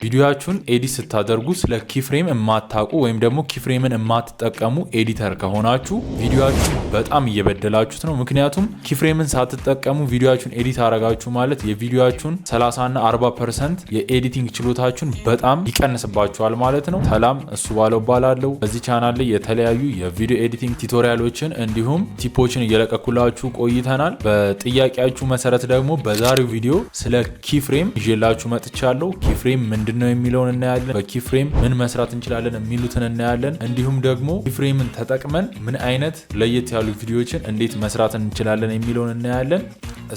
ቪዲዮአችሁን edit ስታደርጉ ስለ keyframe የማታውቁ ወይም ደግሞ keyframe ን የማትጠቀሙ editor ከሆናችሁ ቪዲዮአችሁን በጣም እየበደላችሁት ነው። ምክንያቱም keyframe ን ሳትጠቀሙ ቪዲዮአችሁን edit አረጋችሁ ማለት የቪዲዮአችሁን 30 እና 40% የ editing ችሎታችሁን በጣም ይቀንስባችኋል ማለት ነው። ሰላም፣ እሱባለው እባላለሁ። በዚህ ቻናል ላይ የተለያዩ የቪዲዮ editing tutorial ኦችን እንዲሁም tip ኦችን እየለቀኩላችሁ ቆይተናል። በጥያቄያችሁ መሰረት ደግሞ በዛሬው ቪዲዮ ስለ keyframe ይዤላችሁ መጥቻለሁ። Keyframe ምንድን ነው የሚለውን እናያለን። በ keyframe ምን መስራት እንችላለን የሚሉትን እናያለን። እንዲሁም ደግሞ keyframe ን ተጠቅመን ምን አይነት ለየት ያሉ ቪዲዮዎችን እንዴት መስራት እንችላለን የሚለውን እናያለን።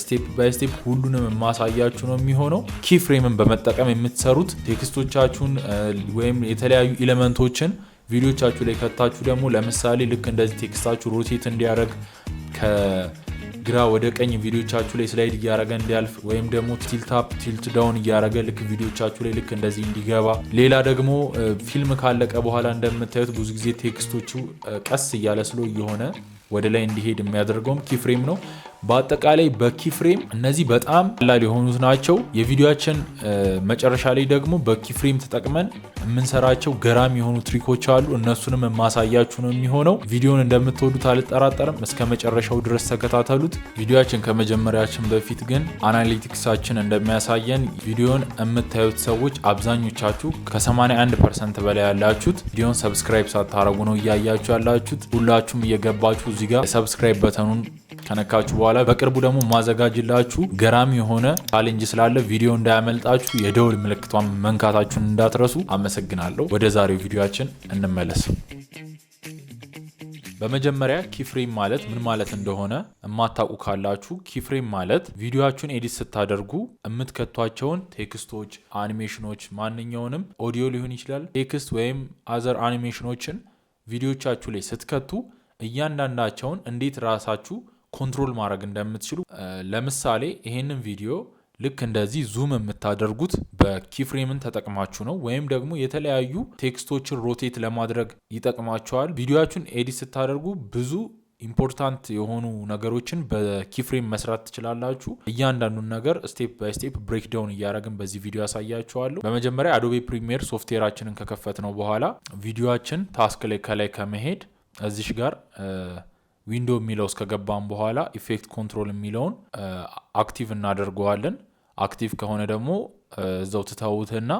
Step by step ሁሉንም የማሳያችሁ ነው የሚሆነው። Keyframe ን በመጠቀም የምትሰሩት text ኦቻችሁን ወይም የተለያዩ element ኦችን ቪዲዮቻችሁ ላይ ከታችሁ ደግሞ ለምሳሌ ልክ እንደዚህ text ኣችሁ rotate እንዲያደርግ፣ ከግራ ወደ ቀኝ ቪዲዮቻችሁ ላይ slide እያደረገ እንዲያልፍ ወይም ደግሞ tilt up፣ tilt down እያደረገ ልክ ቪዲዮቻችሁ ላይ ልክ እንደዚህ እንዲገባ፣ ሌላ ደግሞ ፊልም ካለቀ በኋላ እንደምታዩት ብዙ ጊዜ text ኦቹ ቀስ እያለ slow እየሆነ ወደ ላይ እንዲሄድ የሚያደርገውም keyframe ነው። በአጠቃላይ በ keyframe እነዚህ በጣም ቀላል የሆኑት ናቸው። የቪዲዮአችን መጨረሻ ላይ ደግሞ በ keyframe ተጠቅመን የምንሰራቸው ገራሚ የሆኑ trick ኦች አሉ። እነሱንም የማሳያችሁ ነው የሚሆነው። ቪዲዮን እንደምትወዱት አልጠራጠርም። እስከ መጨረሻው ድረስ ተከታተሉት። ቪዲዮአችን ከመጀመሪያችን በፊት ግን analytics ኣችን እንደሚያሳየን ቪዲዮን የምታዩት ሰዎች አብዛኞቻችሁ ከ81% በላይ ያላችሁት ቪዲዮን subscribe ሳታረጉ ነው እያያችሁ ያላችሁት። ሁላችሁም እየገባችሁ እዚህ ጋር subscribe button ኑን ከነካችሁ በኋላ በቅርቡ ደግሞ ማዘጋጅላችሁ ገራሚ የሆነ challenge ስላለ ቪዲዮ እንዳያመልጣችሁ የደውል ምልክቷን መንካታችሁን እንዳትረሱ። አመሰግናለሁ። ወደ ዛሬው ቪዲዮአችን እንመለስ። በመጀመሪያ keyframe ማለት ምን ማለት እንደሆነ የማታውቁ ካላችሁ keyframe ማለት ቪዲዮአችሁን edit ስታደርጉ የምትከቷቸውን text ኦች፣ animation ኖች፣ ማንኛውንም ኦዲዮ ሊሆን ይችላል፣ text ወይም other animation ኖችን ቪዲዮቻችሁ ላይ ስትከቱ እያንዳንዳቸውን እንዴት ራሳችሁ control ማድረግ እንደምትችሉ። ለምሳሌ ይሄንን ቪዲዮ ልክ እንደዚህ zoom የምታደርጉት በ keyframe ን ተጠቅማችሁ ነው። ወይም ደግሞ የተለያዩ text ኦችን rotate ለማድረግ ይጠቅማችኋል። ቪዲዮአችሁን edit ስታደርጉ ብዙ important የሆኑ ነገሮችን በ keyframe መስራት ትችላላችሁ። እያንዳንዱን ነገር step by step breakdown እያደረግን በዚህ ቪዲዮ አሳያችኋለሁ። በመጀመሪያ Adobe Premiere software ኣችንን ከከፈትነው በኋላ ቪዲዮአችን task ላይ ከላይ ከመሄድ እዚሽ ጋር window የሚለው እስከገባን በኋላ effect control የሚለውን active እናደርገዋለን። Active ከሆነ ደግሞ እዛው ትተውትና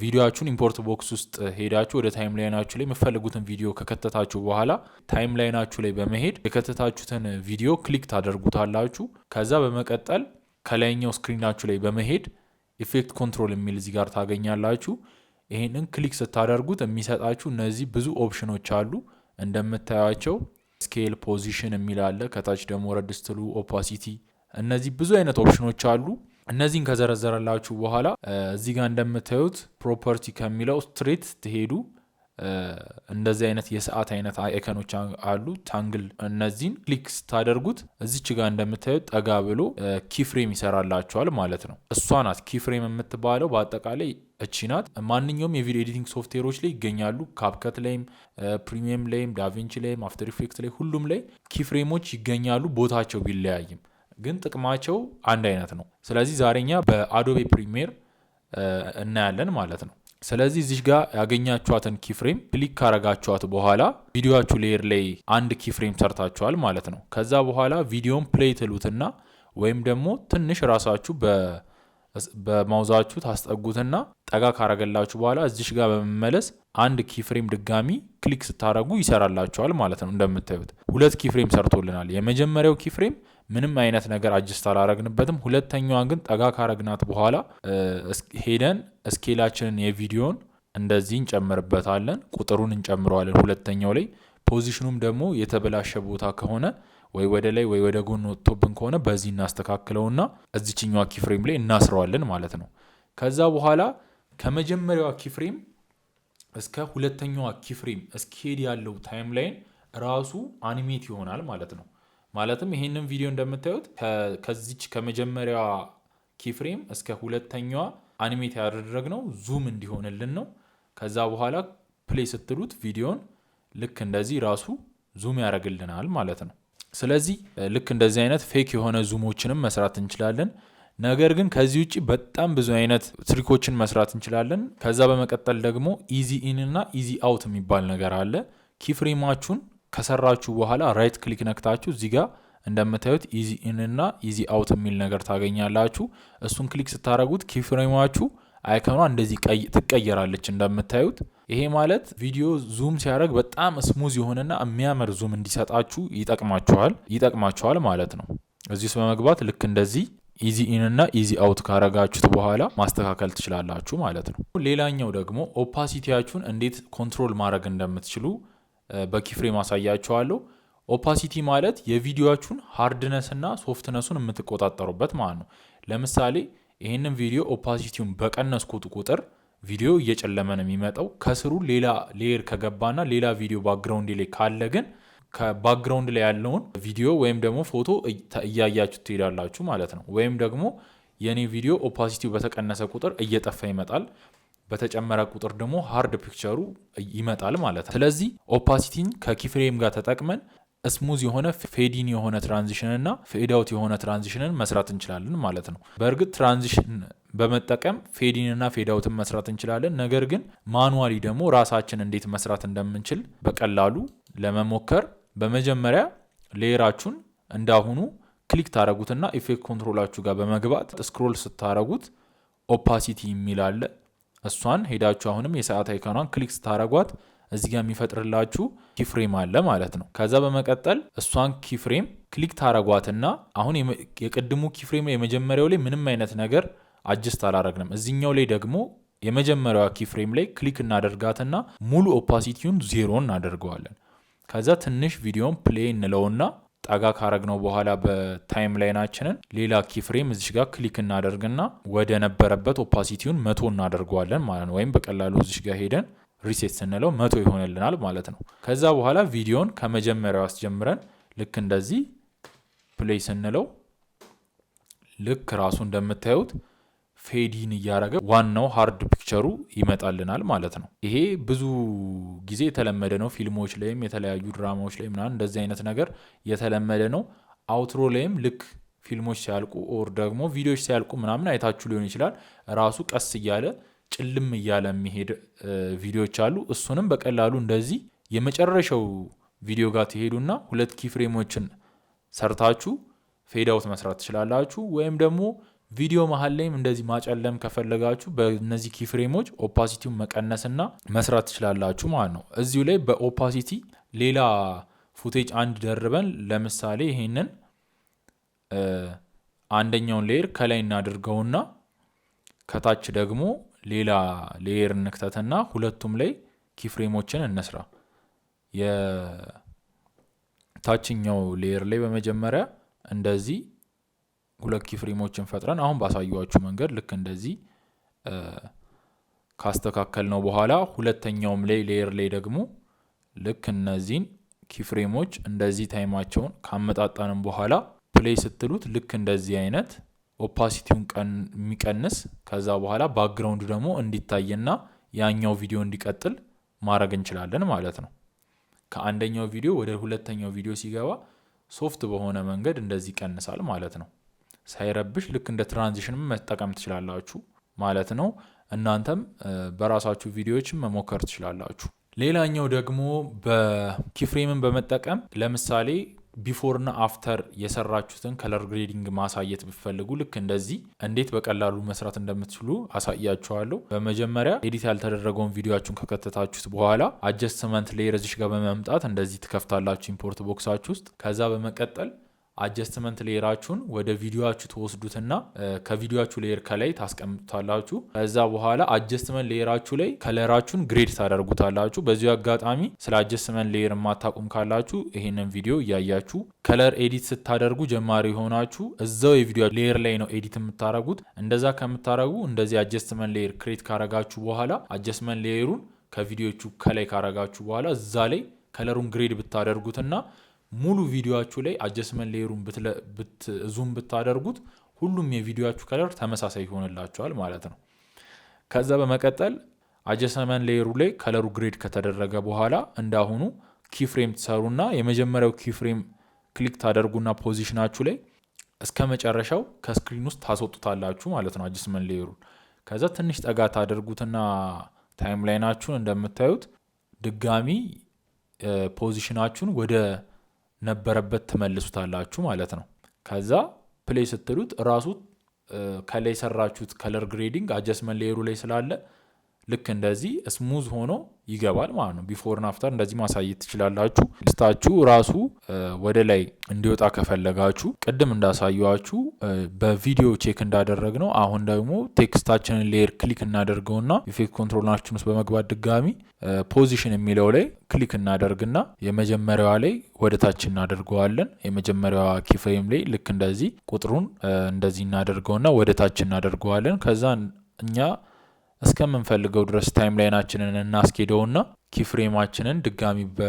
ቪዲዮአችሁን import box ውስጥ ሄዳችሁ ወደ timeline ኣችሁ ላይ የምትፈልጉትን ቪዲዮ ከከተታችሁ በኋላ timeline ኣችሁ ላይ በመሄድ የከተታችሁትን ቪዲዮ click ታደርጉታላችሁ። ከዛ በመቀጠል ከላይኛው screen ኣችሁ ላይ በመሄድ effect control የሚል እዚህ ጋር ታገኛላችሁ። ይሄንን click ስታደርጉት የሚሰጣችሁ እነዚህ ብዙ ኦፕሽኖች አሉ። እንደምታዩቸው scale፣ position የሚል አለ። ከታች ደግሞ ወረድ ስትሉ opacity፣ እነዚህ ብዙ አይነት ኦፕሽኖች አሉ። እነዚህን ከዘረዘረላችሁ በኋላ እዚህ ጋር እንደምታዩት property ከሚለው straight ስትሄዱ እንደዚህ አይነት የሰዓት አይነት icon ኖች አሉ። Toggle እነዚህን click ስታደርጉት እዚች ጋር እንደምታዩት ጠጋ ብሎ keyframe ይሰራላችኋል ማለት ነው። እሷ ናት keyframe የምትባለው። በአጠቃላይ እቺ ናት። ማንኛውም የቪዲዮ editing software ኦች ላይ ይገኛሉ። CapCut ላይም፣ Premiere ላይም፣ ዳቪንቺ ላይም፣ After Effect ላይ ሁሉም ላይ keyframe ኦች ይገኛሉ። ቦታቸው ቢለያይም ግን ጥቅማቸው አንድ አይነት ነው። ስለዚህ ዛሬ እኛ በ Adobe Premiere እናያለን ማለት ነው። ስለዚህ እዚህ ጋር ያገኛችኋትን keyframe click ካረጋችኋት በኋላ ቪዲዮአችሁ layer ላይ አንድ keyframe ሰርታችኋል ማለት ነው። ከዛ በኋላ ቪዲዮን play ትሉትና ወይም ደግሞ ትንሽ ራሳችሁ በ mouse ኣችሁ ታስጠጉትና ጠጋ ካረገላችሁ በኋላ እዚሽ ጋር በመመለስ አንድ keyframe ድጋሚ click ስታረጉ ይሰራላችኋል ማለት ነው። እንደምታዩት ሁለት keyframe ሰርቶልናል። የመጀመሪያው keyframe ምንም አይነት ነገር adjust አላረግንበትም። ሁለተኛዋን ግን ጠጋ ካረግናት በኋላ ሄደን scale ኣችንን የቪዲዮን እንደዚህ እንጨምርበታለን፣ ቁጥሩን እንጨምረዋለን። ሁለተኛው ላይ position ኑም ደግሞ የተበላሸ ቦታ ከሆነ ወይ ወደ ላይ ወይ ወደ ጎን ወጥቶብን ከሆነ በዚህ እናስተካክለውና እዚችኛዋ keyframe ላይ እናስረዋለን ማለት ነው። ከዛ በኋላ ከመጀመሪያዋ keyframe እስከ ሁለተኛዋ keyframe እስኪሄድ ያለው timeline ራሱ animate ይሆናል ማለት ነው። ማለትም ይሄንን ቪዲዮ እንደምታዩት ከዚች ከመጀመሪያዋ keyframe እስከ ሁለተኛዋ animate ያደረግነው zoom እንዲሆንልን ነው። ከዛ በኋላ play ስትሉት ቪዲዮን ልክ እንደዚህ ራሱ zoom ያደርግልናል ማለት ነው። ስለዚህ ልክ እንደዚህ አይነት fake የሆነ zoom ኦችንም መስራት እንችላለን። ነገር ግን ከዚህ ውጭ በጣም ብዙ አይነት trick ኦችን መስራት እንችላለን። ከዛ በመቀጠል ደግሞ ease in እና ease out የሚባል ነገር አለ። Keyframe ኣችሁን ከሰራችሁ በኋላ right click ነክታችሁ እዚህ ጋር እንደምታዩት ease in እና ease out የሚል ነገር ታገኛላችሁ። እሱን click ስታደረጉት keyframe ኣችሁ icon ኗ እንደዚህ ትቀየራለች እንደምታዩት። ይሄ ማለት ቪዲዮ zoom ሲያደርግ በጣም smooth የሆነና የሚያምር zoom እንዲሰጣችሁ ይጠቅማችኋል ማለት ነው። እዚህ ውስጥ በመግባት ልክ እንደዚህ ease in እና ease out ካረጋችሁት በኋላ ማስተካከል ትችላላችሁ ማለት ነው። ሌላኛው ደግሞ opacity ያችሁን እንዴት control ማድረግ እንደምትችሉ በ keyframe አሳያችኋለሁ። Opacity ማለት የቪዲዮችሁን hardness እና softness ኡን የምትቆጣጠሩበት ማለት ነው። ለምሳሌ ይህንን ቪዲዮ opacity ውን በቀነስኩት ቁጥር ቪዲዮ እየጨለመ ነው የሚመጣው። ከስሩ ሌላ layer ከገባና ሌላ ቪዲዮ background ላይ ካለ ግን ከ background ላይ ያለውን ቪዲዮ ወይም ደግሞ ፎቶ እያያችሁ ትሄዳላችሁ ማለት ነው። ወይም ደግሞ የኔ ቪዲዮ opacity ው በተቀነሰ ቁጥር እየጠፋ ይመጣል፣ በተጨመረ ቁጥር ደግሞ hard picture ኡ ይመጣል ማለት ነው። ስለዚህ opacity ን ከ keyframe ጋር ተጠቅመን smooth የሆነ fade in የሆነ transition እና fade out የሆነ transition ን መስራት እንችላለን ማለት ነው። በእርግጥ transition በመጠቀም fade in እና fade out ን መስራት እንችላለን። ነገር ግን manually ደግሞ ራሳችን እንዴት መስራት እንደምንችል በቀላሉ ለመሞከር በመጀመሪያ layer ኣችሁን እንዳሁኑ click ታረጉትና effect control ኣችሁ ጋር በመግባት scroll ስታረጉት opacity የሚል አለ። እሷን ሄዳችሁ አሁንም የሰዓት icon ኗን click ስታረጓት እዚህ ጋር የሚፈጥርላችሁ keyframe አለ ማለት ነው። ከዛ በመቀጠል እሷን keyframe click ታረጓትና አሁን የቅድሙ keyframe የመጀመሪያው ላይ ምንም አይነት ነገር adjust አላረግንም። እዚኛው ላይ ደግሞ የመጀመሪያዋ keyframe ላይ click እናደርጋትና ሙሉ opacity ውን ዜሮ እናደርገዋለን። ከዛ ትንሽ ቪዲዮን play እንለውና ጠጋ ካረግነው በኋላ በ timeline ኣችንን ሌላ keyframe እዚሽ ጋር click እናደርግና ወደ ነበረበት opacity ውን 100 እናደርገዋለን ማለት ነው። ወይም በቀላሉ እዚሽ ጋር ሄደን reset ስንለው 100 ይሆንልናል ማለት ነው። ከዛ በኋላ ቪዲዮን ከመጀመሪያው አስጀምረን ልክ እንደዚህ play ስንለው ልክ ራሱ እንደምታዩት fade in እያደረገ ዋናው hard picture ኡ ይመጣልናል ማለት ነው። ይሄ ብዙ ጊዜ የተለመደ ነው። ፊልሞች ላይም የተለያዩ ድራማዎች ላይ ምናምን እንደዚህ አይነት ነገር የተለመደ ነው። Outro ላይም ልክ ፊልሞች ሲያልቁ or ደግሞ ቪዲዮዎች ሲያልቁ ምናምን አይታችሁ ሊሆን ይችላል። ራሱ ቀስ እያለ ጭልም እያለ የሚሄድ ቪዲዮዎች አሉ። እሱንም በቀላሉ እንደዚህ የመጨረሻው ቪዲዮ ጋር ትሄዱና ሁለት keyframe ኦችን ሰርታችሁ fade out መስራት ትችላላችሁ። ወይም ደግሞ ቪዲዮ መሀል ላይም እንደዚህ ማጨለም ከፈለጋችሁ በእነዚህ keyframe ኦች opacity ውን መቀነስና መስራት ትችላላችሁ ማለት ነው። እዚሁ ላይ በ opacity ሌላ footage አንድ ደርበን ለምሳሌ ይሄንን አንደኛውን layer ከላይ እናድርገውና ከታች ደግሞ ሌላ layer እንክተትና ሁለቱም ላይ keyframe ኦችን እንስራ። የታችኛው layer ላይ በመጀመሪያ እንደዚህ ሁለት keyframe ኦችን ፈጥረን አሁን ባሳየኋችሁ መንገድ ልክ እንደዚህ ካስተካከልነው በኋላ ሁለተኛውም ላይ layer ላይ ደግሞ ልክ እነዚህን keyframe ኦች እንደዚህ time ኣቸውን ካመጣጣንም በኋላ play ስትሉት ልክ እንደዚህ አይነት opacity ውን የሚቀንስ ከዛ በኋላ background ኡ ደግሞ እንዲታይና ያኛው ቪዲዮ እንዲቀጥል ማድረግ እንችላለን ማለት ነው። ከአንደኛው ቪዲዮ ወደ ሁለተኛው ቪዲዮ ሲገባ soft በሆነ መንገድ እንደዚህ ይቀንሳል ማለት ነው። ሳይረብሽ ልክ እንደ transition ም መጠቀም ትችላላችሁ ማለት ነው። እናንተም በራሳችሁ ቪዲዮዎችን መሞከር ትችላላችሁ። ሌላኛው ደግሞ በ keyframe ን በመጠቀም ለምሳሌ before እና after የሰራችሁትን color grading ማሳየት ብትፈልጉ ልክ እንደዚህ እንዴት በቀላሉ መስራት እንደምትችሉ አሳያችኋለሁ። በመጀመሪያ edit ያልተደረገውን ቪዲዮአችሁን ከከተታችሁት በኋላ adjustment layer እዚሽ ጋር በመምጣት እንደዚህ ትከፍታላችሁ import box ኣችሁ ውስጥ። ከዛ በመቀጠል adjustment layer ኣችሁን ወደ ቪዲዮአችሁ ትወስዱትና ከቪዲዮአችሁ layer ከላይ ታስቀምጡታላችሁ። ከዛ በኋላ adjustment layer ኣችሁ ላይ color ኣችሁን grade ታደርጉታላችሁ። በዚሁ አጋጣሚ ስለ adjustment layer የማታውቁም ካላችሁ ይሄንን ቪዲዮ እያያችሁ color edit ስታደርጉ ጀማሪ የሆናችሁ እዛው የቪዲዮ layer ላይ ነው edit የምታደርጉት። እንደዛ ከምታደርጉ እንደዚህ adjustment layer create ካረጋችሁ በኋላ adjustment layer ኡን ከቪዲዮቹ ከላይ ካረጋችሁ በኋላ እዛ ላይ color ኡን grade ብታደርጉትና ሙሉ ቪዲዮአችሁ ላይ adjustment layer ኡን zoom ብታደርጉት ሁሉም የቪዲዮአችሁ color ተመሳሳይ ይሆንላችኋል ማለት ነው። ከዛ በመቀጠል adjustment layer ኡ ላይ color ኡ grade ከተደረገ በኋላ እንዳሁኑ keyframe ትሰሩና የመጀመሪያው keyframe click ታደርጉና position ኣችሁ ላይ እስከ መጨረሻው ከ screen ውስጥ ታስወጡታላችሁ ማለት ነው adjustment layer ኡን። ከዛ ትንሽ ጠጋ ታደርጉትና timeline ኣችሁን እንደምታዩት ድጋሚ position ኣችሁን ወደ ነበረበት ትመልሱታላችሁ ማለት ነው። ከዛ play ስትሉት ራሱ ከላይ የሰራችሁት color grading adjustment layer ኡ ላይ ስላለ ልክ እንደዚህ smooth ሆኖ ይገባል ማለት ነው። Before ና after እንደዚህ ማሳየት ትችላላችሁ። Text ኣችሁ ራሱ ወደ ላይ እንዲወጣ ከፈለጋችሁ ቅድም እንዳሳየኋችሁ በቪዲዮ check እንዳደረግነው አሁን ደግሞ text ኣችንን layer click እናደርገውና effect control ኣችን ውስጥ በመግባት ድጋሚ position የሚለው ላይ click እናደርግና የመጀመሪያዋ ላይ ወደ ታች እናደርገዋለን። የመጀመሪያዋ keyframe ላይ ልክ እንደዚህ ቁጥሩን እንደዚህ እናደርገውና ወደ ታች እናደርገዋለን። ከዛ እኛ እስከምንፈልገው ድረስ timeline ኣችንን እናስኬደውና keyframe ኣችንን ድጋሚ በ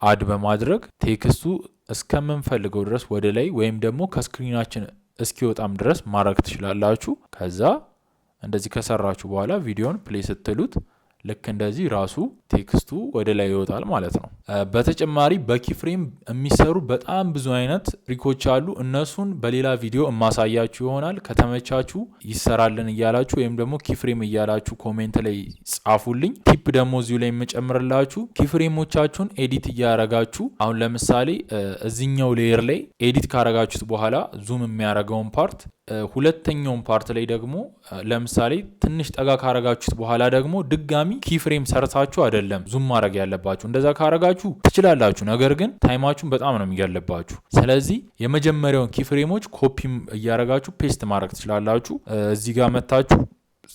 add በማድረግ text ኡ እስከምንፈልገው ድረስ ወደ ላይ ወይም ደግሞ ከ screen ኣችን እስኪወጣም ድረስ ማድረግ ትችላላችሁ። ከዛ እንደዚህ ከሰራችሁ በኋላ ቪዲዮን play ስትሉት ልክ እንደዚህ ራሱ text ኡ ወደ ላይ ይወጣል ማለት ነው። በተጨማሪ በ keyframe የሚሰሩ በጣም ብዙ አይነት trick ኦች አሉ። እነሱን በሌላ ቪዲዮ እማሳያችሁ ይሆናል። ከተመቻችሁ ይሰራልን እያላችሁ ወይም ደግሞ keyframe እያላችሁ comment ላይ ጻፉልኝ። Tip ደግሞ እዚሁ ላይ የምጨምርላችሁ keyframe ኦቻችሁን edit እያረጋችሁ፣ አሁን ለምሳሌ እዚኛው layer ላይ edit ካረጋችሁት በኋላ zoom የሚያረገውን part፣ ሁለተኛውን part ላይ ደግሞ ለምሳሌ ትንሽ ጠጋ ካረጋችሁት በኋላ ደግሞ ድጋሚ keyframe ሰርታችሁ አይደለም zoom ማድረግ ያለባችሁ። እንደዛ ካረጋችሁ ትችላላችሁ፣ ነገር ግን time ኣችሁን በጣም ነው የሚገድልባችሁ። ስለዚህ የመጀመሪያውን keyframe ኦች copy እያረጋችሁ paste ማድረግ ትችላላችሁ። እዚህ ጋር መታችሁ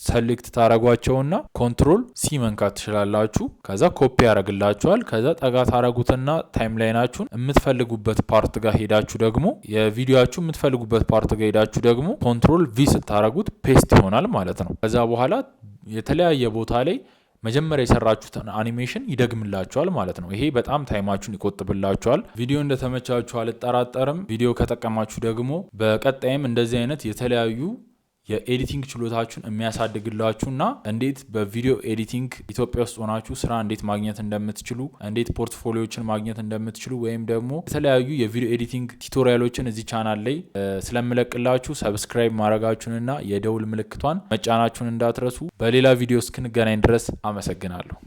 select ታረጓቸውና control C መንካት ትችላላችሁ። ከዛ ኮፒ ያደርግላችኋል። ከዛ ጠጋ ታረጉትና timeline ኣችሁን የምትፈልጉበት part ጋር ሄዳችሁ ደግሞ፣ የቪዲዮችሁ የምትፈልጉበት part ጋር ሄዳችሁ ደግሞ control V ስታረጉት paste ይሆናል ማለት ነው። ከዛ በኋላ የተለያየ ቦታ ላይ መጀመሪያ የሰራችሁትን አኒሜሽን ይደግምላችኋል ማለት ነው። ይሄ በጣም time ኣችሁን ይቆጥብላችኋል። ቪዲዮ እንደተመቻችሁ አልጠራጠርም። ቪዲዮ ከጠቀማችሁ ደግሞ በቀጣይም እንደዚህ አይነት የተለያዩ የ editing ችሎታችሁን የሚያሳድግላችሁና እንዴት በ video editing ኢትዮጵያ ውስጥ ሆናችሁ ስራ እንዴት ማግኘት እንደምትችሉ፣ እንዴት portfolio ዎችን ማግኘት እንደምትችሉ ወይም ደግሞ የተለያዩ የ video editing tutorial ኦችን እዚህ ቻናል ላይ ስለምለቅላችሁ subscribe ማድረጋችሁንና የደውል ምልክቷን መጫናችሁን እንዳትረሱ። በሌላ ቪዲዮ እስክንገናኝ ድረስ አመሰግናለሁ።